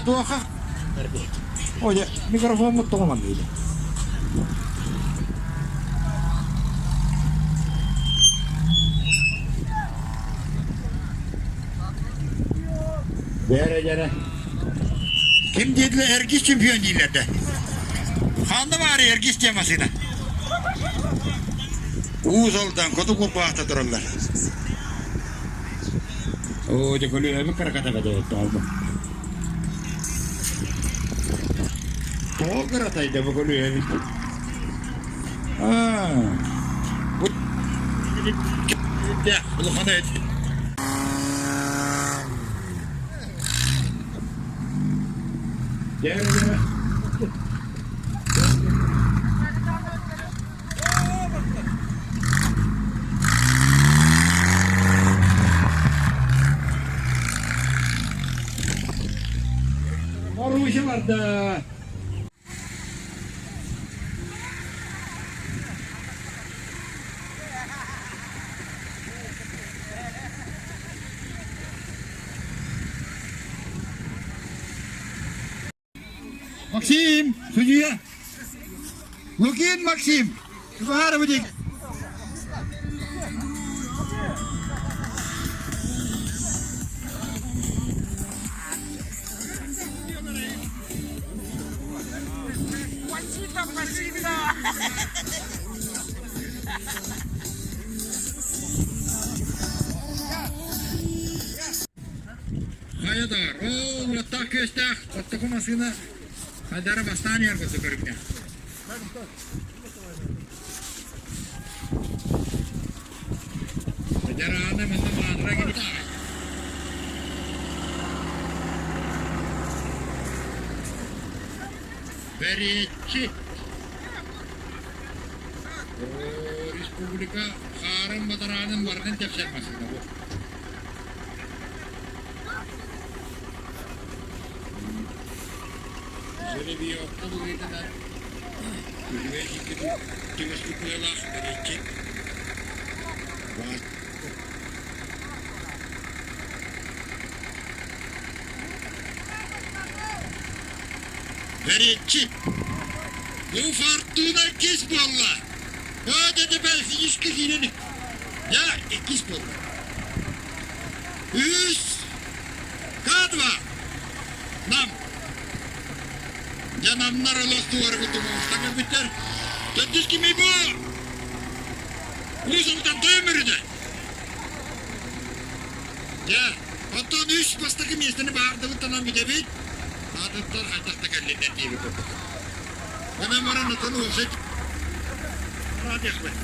Туоха? Ой, микрофоммут тоҕо манныйда? Бээрэ дьэрэ. Ким диэтилэр эргис чемпион дииллэр да. Ханна баары эргис диэн массыына. Уус Алдан хоту курбаахта тураллар. Оо, дьэ көлүөһэбит кыраката бэдэ тоҕо. Тоҕо кыратай да бу көлүөһэбит. Аа, бу улахан эт. Дьэ, Маруся барда. Максим, судья! Лукин Максим! Чугаһаарабыт Хайа да, ол уоттаах күөстээх оттоку массыына хайдара бастаан иһэр курдук көрүҥнээх. Дьараана манна маатыра кини Бэриэтчи Республика хаарын бадараанын барытын тэпсэр массыына бу. Жеребьевка быһыытынан үчүгэй түмүспүт быһыылаах бэриэтчи. Бэриэтчи! Бу фортуна иккис буолла! Оо, деді бэлфинишка киирэн Я иккис буолла. Үс, К2, Нам. Дьэ намнар олох туорабыт тумуһуттан кэлбиттэр. Төрдүс кимий бу? Уус Алдан Тойон Дьэ, оттон үс бастакы миэстэни баардыбыт танан бүтэбит. Аатыттан хайдах да кэллиннэр диэбит курдук. Онон баран отон уопсай радиохпыт.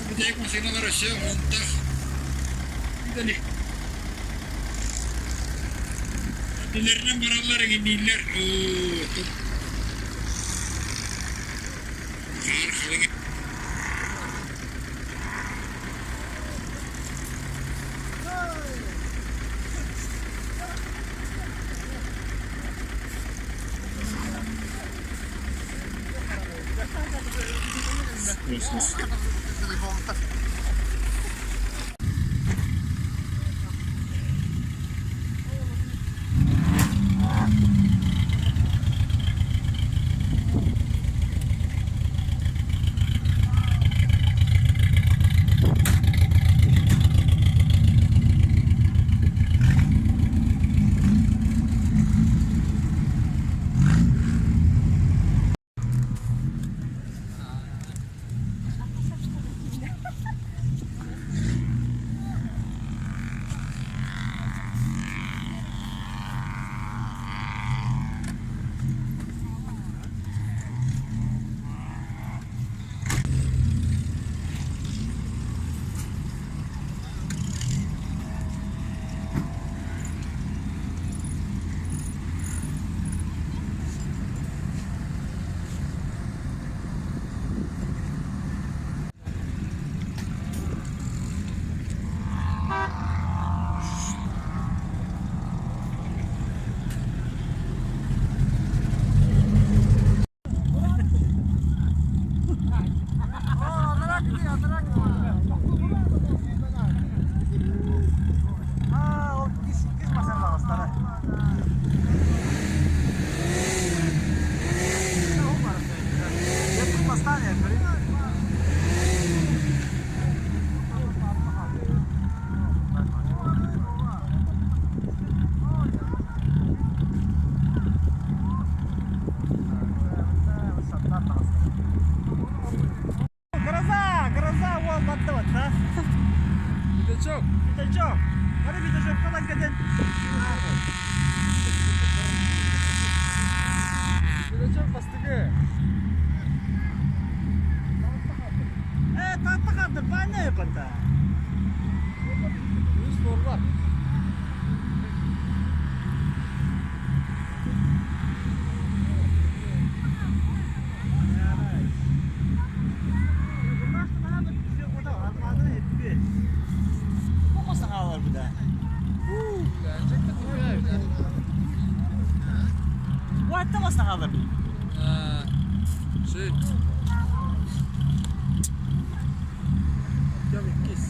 Бүтэйик массыыналар өссө уонтах Бүтэник. Билэринэн бараллар эҥиннииллэр. Оо, Пятачок. Пятачок. Бары пятачокка ылан кэтэн. Пятачок бастакы. Э, Таатта хаалдыр, бааннай банда. Үс форма. Şey. Кем иккис.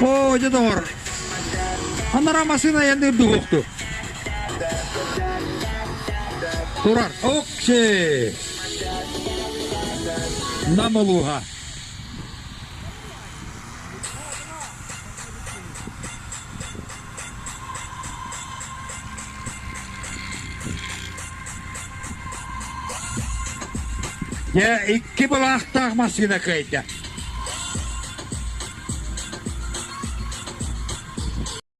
Оо, дьэ доҕор, анараа массыына айанныыр дуһуохту. Турар, окси! Нам улууһа. Дьэ, икки былаахтаах массыына кыайда.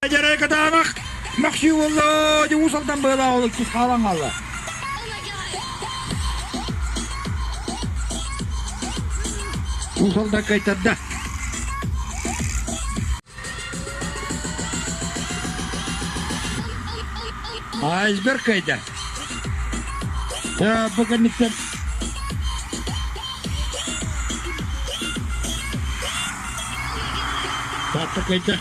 Дьэрэ кытаанах махсыы буолла, дьэ уус алдан быалаах ол иккис хаалан хаалла. Уус Алдан кыайтарда. Айсберг кыайда. Бу кэнниттэн Таатта кыайда.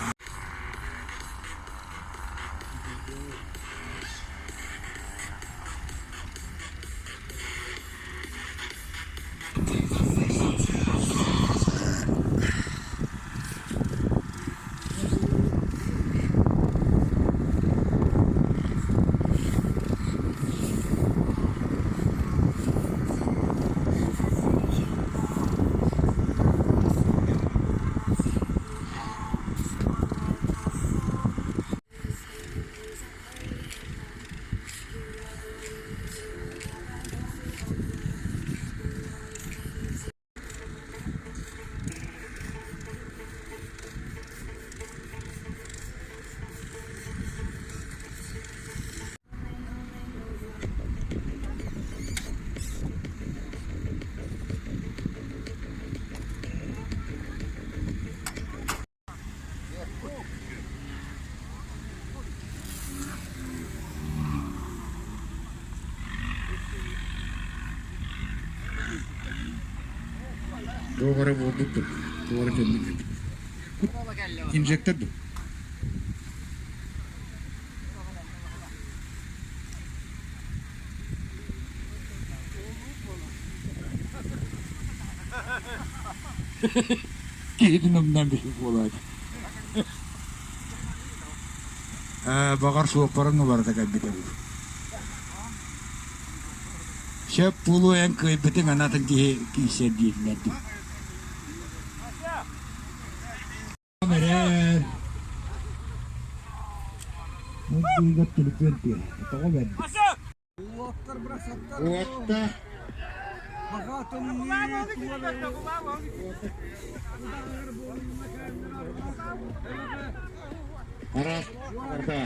Туох эрэ буолбут дуо? Туох эрэ дьоннук Инжектор дуо? Киһитин умнан биһи буолааччы. Баҕар суоппарын уларыта кэлбитэ дуу. Сөп буолуо эн кыайбытыҥ анатын киһи киирсэр диэтилэр дуу. Эрэр. Мундуйга түлүпүөн тыа. Тоҕо бэрди. Уоттар бырахсаттар. Уотта. Баха тымныы Араас арда.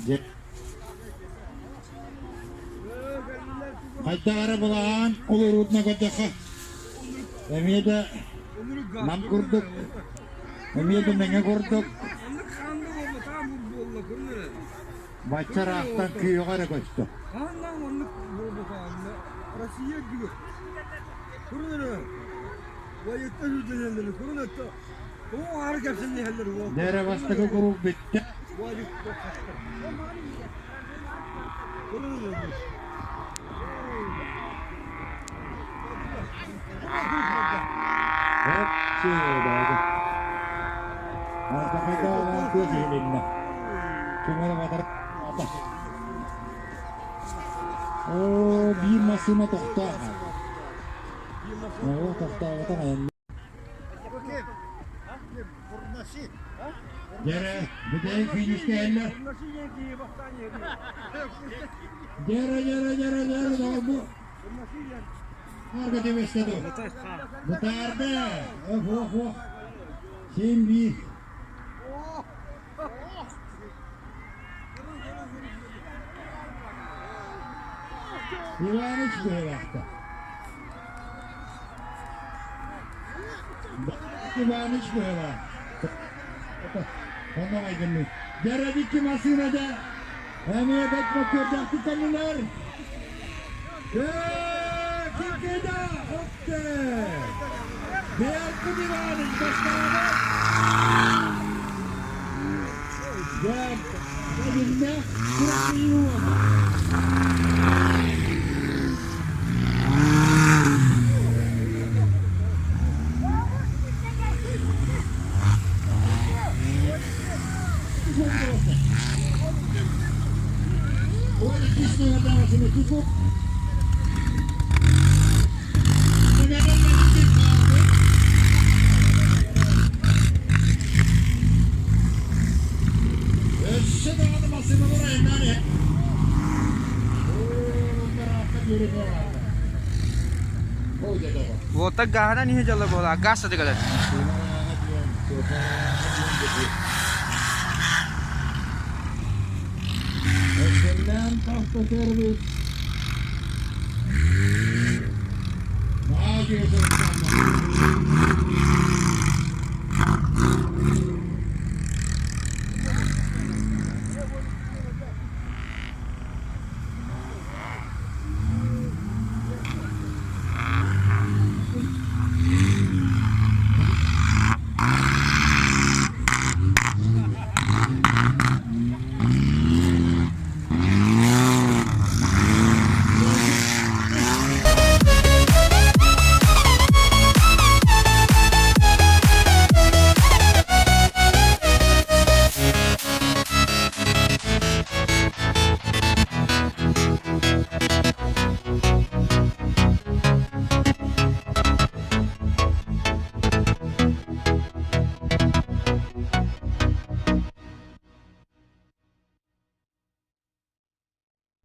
Дьэ. Хайдах эрэ былаан олоруутуна көрдөххө, эмиэ да нам курдук, эмиэ да мэҥэ курдук бачча ыраахтан күүһүҕэ эрэ көстө. Дэрэ бастакы куруук бүттэ. Оо, биир массыына тохтоо. Оо, тохтообото айанна. Дьэрэ, бүтэһик финишкэ кэллэ. Дьэрэ, дьэрэ, дьэрэ, дьэрэ, доҕорбу. Арга түбэстэ дуу. Бытаарда. Ох, ох, ох. Син биир. Иваныч быһыылаахта. Иваныч быһыылаах. Онно майгынныыр. Дьэрэбикки массыынада эмиэ бэт мөккүөрдээхтик кэллилэр. Ким Опте! Беркут Иванович бастаабат! Дьэ, билиннэ күрэхтэһии уома. Ой, Өссө даҕаны массыыналар айаннаан иһэ. Уота гааһынан иһэ дьоло буолаа, гаас сатыгалар. Экселлент автосервис. Наадьы.